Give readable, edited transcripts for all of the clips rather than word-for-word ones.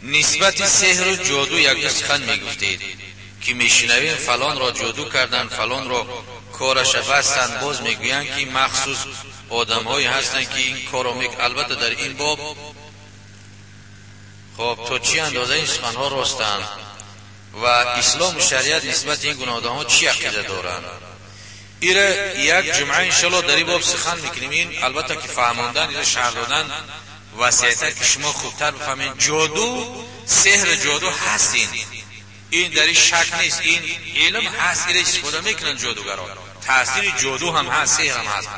Нисбати сеҳру ҷоду якду сухан мегуфтед, ки мешунавем фалонро ҷоду карданд, фалонро кораша бастанд, боз мегӯянд, ки махсус одамҳое ҳастанд, ки ин корро мек. Албатта, дар ин боб, хоб, то чӣ андоза ин суханҳо ростанд ва ислому шариат нисбати ин гуна одамҳо чӣ ақида доранд? Ира як ҷумъа, иншалло, дар ин боб сухан мекунем. Ин, албатта, ки фаҳмондан, ира шарҳ додан васеътар, ки шумо хубтар бифаҳмед. Ҷоду, сеҳру ҷоду ҳаст, ин дар ин шак нест, ин илм ҳаст, ира истифода мекунанд ҷодугарон, таъсири ҷоду ҳам ҳаст, сеҳр ҳам ҳаст.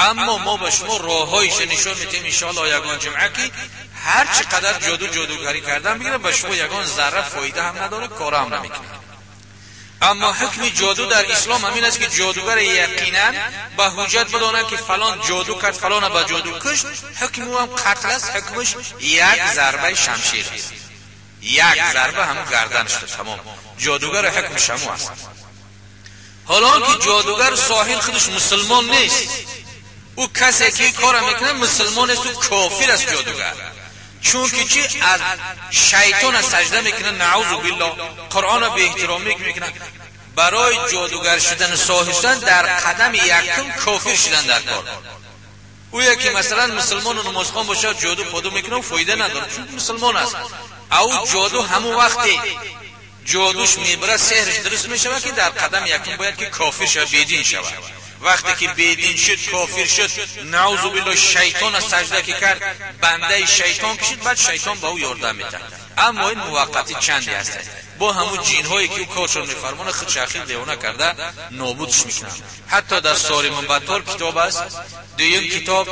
Аммо мо ба шумо роҳҳоиша нишон медиҳем, иншоалло, ягон ҷумъа, ки ҳар чӣ қадар ҷоду ҷодугарӣ кардан бигирад, ба шумо ягон зарра фоида ҳам надорад, кора ҳам намекунад. Аммо ҳукми ҷоду дар ислом ҳамин аст, ки ҷодугар яқинан ба ҳуҷҷат бидонанд, ки фалон ҷоду кард, фалона ба ҷоду кушт, ҳукми ӯ ҳам қатл аст, ҳукмаш як зарбаи шамшер аст, як зарба ҳамун гарданаш, тамом. Ҷодугар ҳукмаш ҳаму аст. Ҳоло он ки ҷодугар соҳир худаш мусулмон нест, ӯ касе ки кора мекунад, мусулмон нест, ӯ кофир аст ҷодугар. Чунки чи? Аз шайтона сажда мекунад, наъузу биллоҳ, Қуръона беэҳтиромӣ мекунад. Барои ҷодугар шудану соҳир шудан дар қадами якум кофир шудан дар кор. Ӯе ки, масалан, мусулмону намозхон бошад, ҷоду поду мекунад, фоида надорад, чун мусулмон аст. Ау ҷоду ҳамун вақте ҷодуш мебарад, сеҳраш дуруст мешавад, ки дар қадами якум бояд ки кофир шавад, бедин шавад. Вақте ки бедин шуд, кофир шуд, наъузу биллоҳ, шайтона сажда ки кард, бандаи шайтон кишид, баъд шайтон ба ӯ ёрдам медиҳад. Аммо ин муваққати чанде ҳаст. Бо ҳамун ҷинҳое ки ӯ коршон мефармонад, худ шахир девона карда нобудш мекунанд. Ҳатто дар Сорим Баттор китоб аст, дуюм китоб,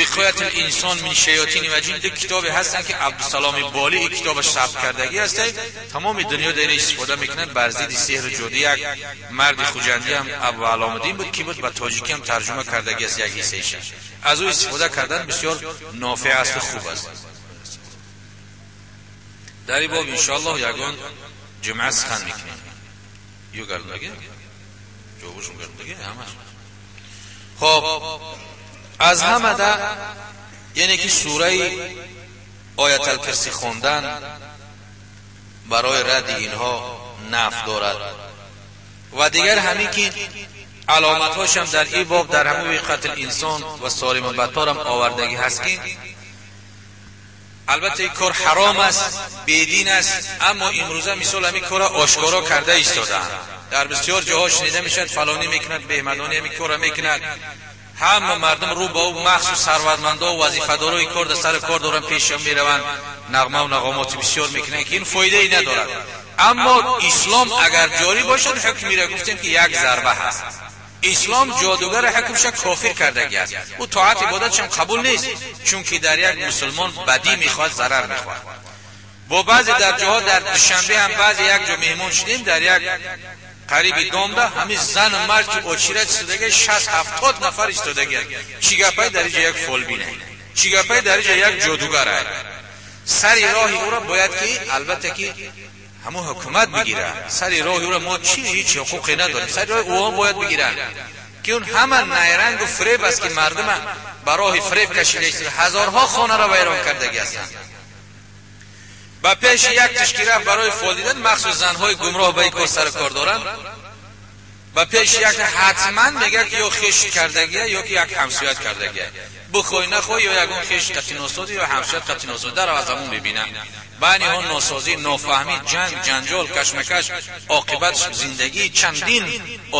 «Виқоят инсон мин шаётини ва ҷин», ду китобе ҳастанд, ки Абдусаломи Болӣ ин китобаш сабт кардагӣ ҳаст. Тамоми дунё дар ин истифода мекунанд бар зидди сеҳру ҷоду. Як марди хуҷандӣ ҳам, Абу Аломуддин буд, ки буд, ба тоҷикӣ ҳам тарҷума кардагӣ аст як ҳиссаиша. Аз ӯ истифода кардан бисёр нофеъ асту хуб аст. Дар ин боб, иншоаллоҳ, ягон ҷумъа сухан мекунем. Ё гардонаги ҷавобашон гардонаги ҳамаш. Хоб, аз ҳамада, яъне ки сураи Ояталкирсӣ хондан барои радди инҳо наф дорад. Ва дигар ҳамин ки аломатҳошам дар ин боб дар ҳамун «Виқоят инсон» ва Сорим Батторам овардагӣ ҳаст, ки албатта ин кор ҳаром аст, бедин аст, аммо имрӯза, мисол, ҳамин корро ошкоро карда истодаанд. Дар бисёр ҷоҳо шунида мешавад, фалонӣ мекунад, беҳмадонӣ ҳамин корро мекунад. Ҳама мардум рӯ ба ӯ, махсус сарватмандо, вазифадорои кор дар сари кор доранд, пешам мераванд, нағмаву нағомоти бисёр мекунанд, ки ин фоидае надорад. Аммо ислом агар ҷорӣ бошад, ҳукмира гуфтем, ки як зарба ҳаст. Ислом ҷодугара ҳукмша кофир кардагӣ аст, ӯ тоат ибодатшам қабул нест, чунки дар як мусулмон бадӣ мехоҳад, зарар мехоҳад. Бо баъзе дар ҷоҳо, дар Душанбе ҳам баъзе як ҷо меҳмон шудем, дар як қариби домда ҳамин зану мард ки очират истодаги, 60-70 нафар истодаги. Чӣ гапай? Дар инҷа як фолбине, чӣ гапай? Дар инҷа як ҷодугар. Сари роҳи ӯро бояд ки, албатта, ки ҳамун ҳукумат бигирад. Сари роҳи ӯро мо чӣ, ҳеҷ ҳуқуқе надорем. Сари роҳи ӯҳо бояд бигиранд, ки он ҳама найрангу фиреб аст, ки мардума ба роҳи фиреб кашида истода, ҳазорҳо хонаро вайрон кардагӣ ҳастанд. Ба пеши як тишки рафт барои фол дидан, махсус занҳои гумроҳ ба ин кор сару кор доранд, ба пеши як ҳатман мегӯяд, ки ё хеш кардагия, ё ки як ҳамсоят кардагия. Бихоҳӣ, нахоҳӣ, ё ягон хеш қатъи носозӣ, ё ҳамсоят қатъи носозӣ дарав, аз ҳамон бибина. Байни он носозӣ, нофаҳмӣ, ҷанг, ҷанҷол, кашмакаш, оқибат зиндагии чандин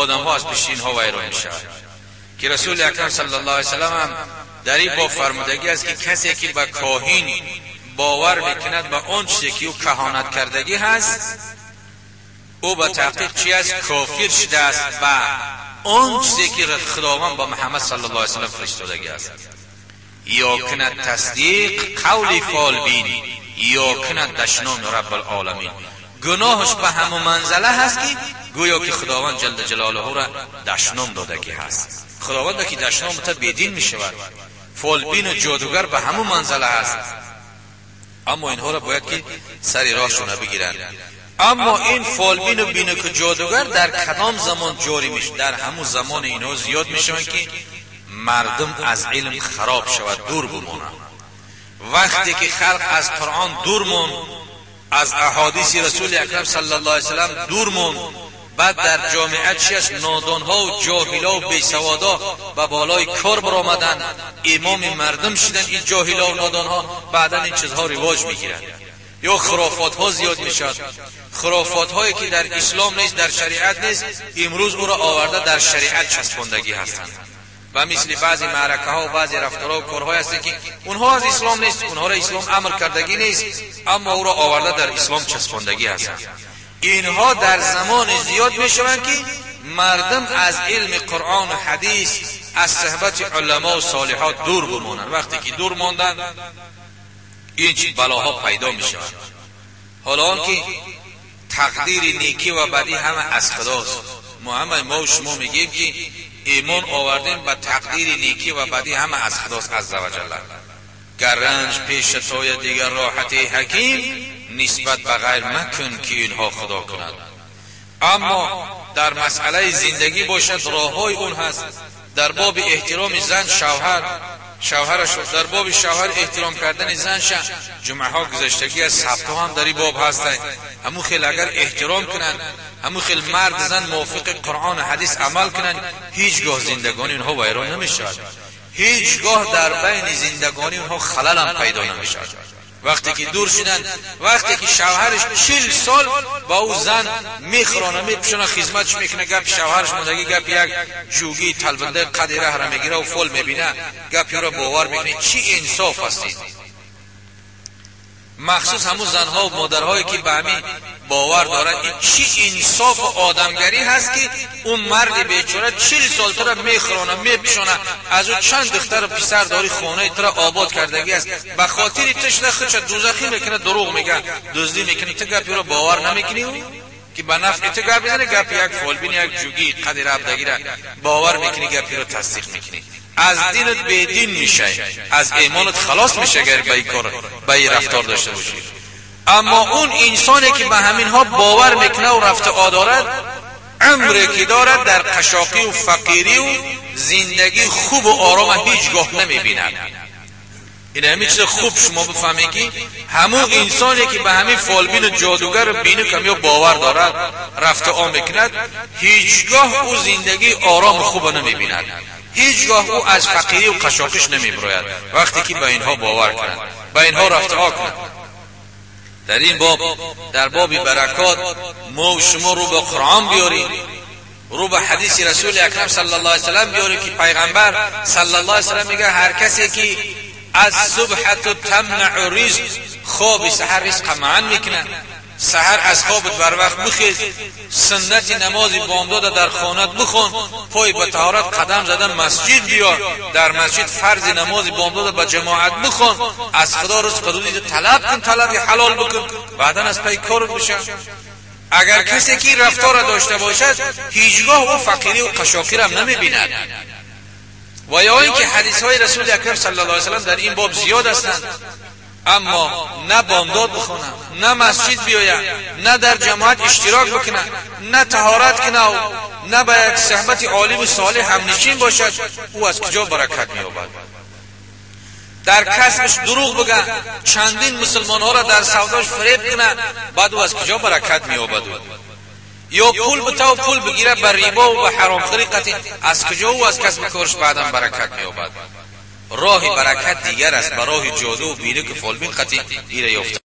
одамҳо аз пишти инҳо вайрон мешавад. Ки Расули Акрам саллаллоҳу алайҳи васаллам ҳам дар ин боб фармудагӣ аст, ки касе ки ба коҳин бовар мекунад, ба он чизе ки ӯ каҳонат кардагӣ ҳаст, ӯ ба таҳқиқ чи аст? Кофир шудааст ба он чизе ки Худованд ба Муҳаммад саллаллоҳу алайҳи васаллам фиристодагӣ аст. Ё кунад тасдиқ қавли фолбин, ё кунад дашноми Раббулоламин, гуноҳаш ба ҳамон манзала ҳаст, ки гӯё ки Худованд ҷалла ҷалолаҳура дашном додагӣ ҳаст. Худованда ки дашном та, бедин мешавад. Фолбину ҷодугар ба ҳамон манзала ҳаст. Аммо инҳоро бояд ки сари роҳшона бигиранд. Аммо ин фолбину бинуку ҷодугар дар кадом замон ҷорӣ мешавад? Дар ҳамун замони инҳо зиёд мешаванд, ки мардум аз илм хароб шавад, дур бимонанд. وقتی که خلق از قرآن دور موند، از احادیث رسول اکرم صلی الله علیه وسلم دور موند، بعد در جامعه چی است؟ نادان ها و جاهلا و بیسوادا به بالای کار برآمدن، امام مردم شدن این جاهلا و نادان ها، بعدا این چیزها رواج میگیرند. یا خرافات ها زیاد میشد، خرافات هایی که در اسلام نیست، در شریعت نیست، امروز او را آورده در شریعت چسباندگی هستند. و مثل بعضی معرکه ها و بعضی رفتارها و کارهای هست که اونها از اسلام نیست، اونها را اسلام امر کردگی نیست، اما او را آورده در اسلام چسباندگی هستند. اینها در زمان زیاد میشوند که مردم از علم قرآن و حدیث، از صحبت علما و صالحات دور بمانند. وقتی که دور ماندند این چی بلاها پیدا میشوند. حالا آنکه تقدیر نیکی و بدی همه از خداست، ما همه ما و شما میگیم که ایمان آوردیم به تقدیر نیکی و بدی همه از خداست عز و جل. گر رنج پیش توی دیگر راحت حکیم، نسبت به غیر مکن که اینها خدا کند. اما در مسئله زندگی باشد راههای اون هست. در باب احترام زن شوهر، شوهرش، در باب شوهر احترام کردن زنش، جمعه ها گذشتگی از سبت ها هم در این باب هستند. همون خیلی اگر احترام کنند، همون خیلی مرد زن موافق قرآن و حدیث عمل کنند، هیچگاه زندگانی اونها ویران نمیشود، هیچگاه در بین زندگانی اونها خلل هم پیدا نمیشود. وقتی که دور شدن، وقتی که شوهرش 40 سال با او زن میخورانه میپوشانه خدمتش میکنه، گپ شوهرش ماندگی گپ یک جوگی تلبنده قد ره را میگیره و فول میبینه، گپ را باور میکنه. چی انصاف هستید؟ مخصوص همون زنها و مادرهایی که به همین باور دارن، این چی انصاف و آدمگری هست که اون مرد بیچاره 40 سال تو را میخورانه میپیشانه، از او چند دختر و پسر داری، خانه تو را آباد کردگی است، به خاطر تشنه خودش دوزخی میکنه، دروغ میگه، دزدی میکنه، تو گپی را باور نمیکنی که به نفع تو گپ میزنه، گپ یک فالبین یک جوگی قدر عبدگی را باور میکنی، گپی را تصدیق میکنی، از دینت به دین میشه، از ایمانت خلاص میشه اگر به این کار به این رفتار داشته باشی. اما اون انسانی که به همین ها باور میکنه و رفت آدارد، عمری که دارد در قشاقی و فقیری و زندگی خوب و آرام هیچگاه نمیبیند. این همین چیز خوب شما بفهمید که همون انسانی که به همین فالبین و جادوگر و بینو کمی باور دارد، رفت آن میکند، هیچگاه او زندگی آرام و خوب نمیبیند، هیچگاه او از فقیری و قشاقش نمیبراید. وقتی که به اینها باور کند، به اینها رفت آ کند. در این باب، در باب برکات، ما و شما رو به قرآن بیاریم، رو به حدیث رسول اکرم صلی الله علیه وسلم بیاریم که پیغمبر صلی الله علیه وسلم میگه هر کسی که از صبح تمنع رزق، خواب سحر رزق منع میکنه، سحر از خوابت بر وقت بخیز، سنت نماز بامداد در خانت بخون، پای به طهارت قدم زدن مسجد بیا، در مسجد فرض نماز بامداد به جماعت بخون، از خدا رزق روزی طلب کن، طلب حلال بکن، بعدا از پی کارت بشه. اگر کسی که رفتار داشته باشد، هیچگاه او فقیری و قشاقی را نمیبیند. و یا اینکه حدیث های رسول اکرم صلی الله علیه و سلم در این باب زیاد هستند، اما نه بامداد بخونه، نه مسجد بیاید، نه در جماعت اشتراک بکنه، نه طهارت کنه، نه به یک صحبت عالم صالح همنشین باشد، او از کجا برکت مییابد؟ در کسبش دروغ بگه، چندین مسلمان ها را در سوداش فریب کنه، بعد او از کجا برکت مییابد؟ یا پول بته و پول بگیره بر ریبا و به حرام خوری قطعی، از کجا او از کسب کارش بعدا برکت مییابد؟ راه برکت دیگر است، براه جادو و بینک فالبین قطعی ایره یافته.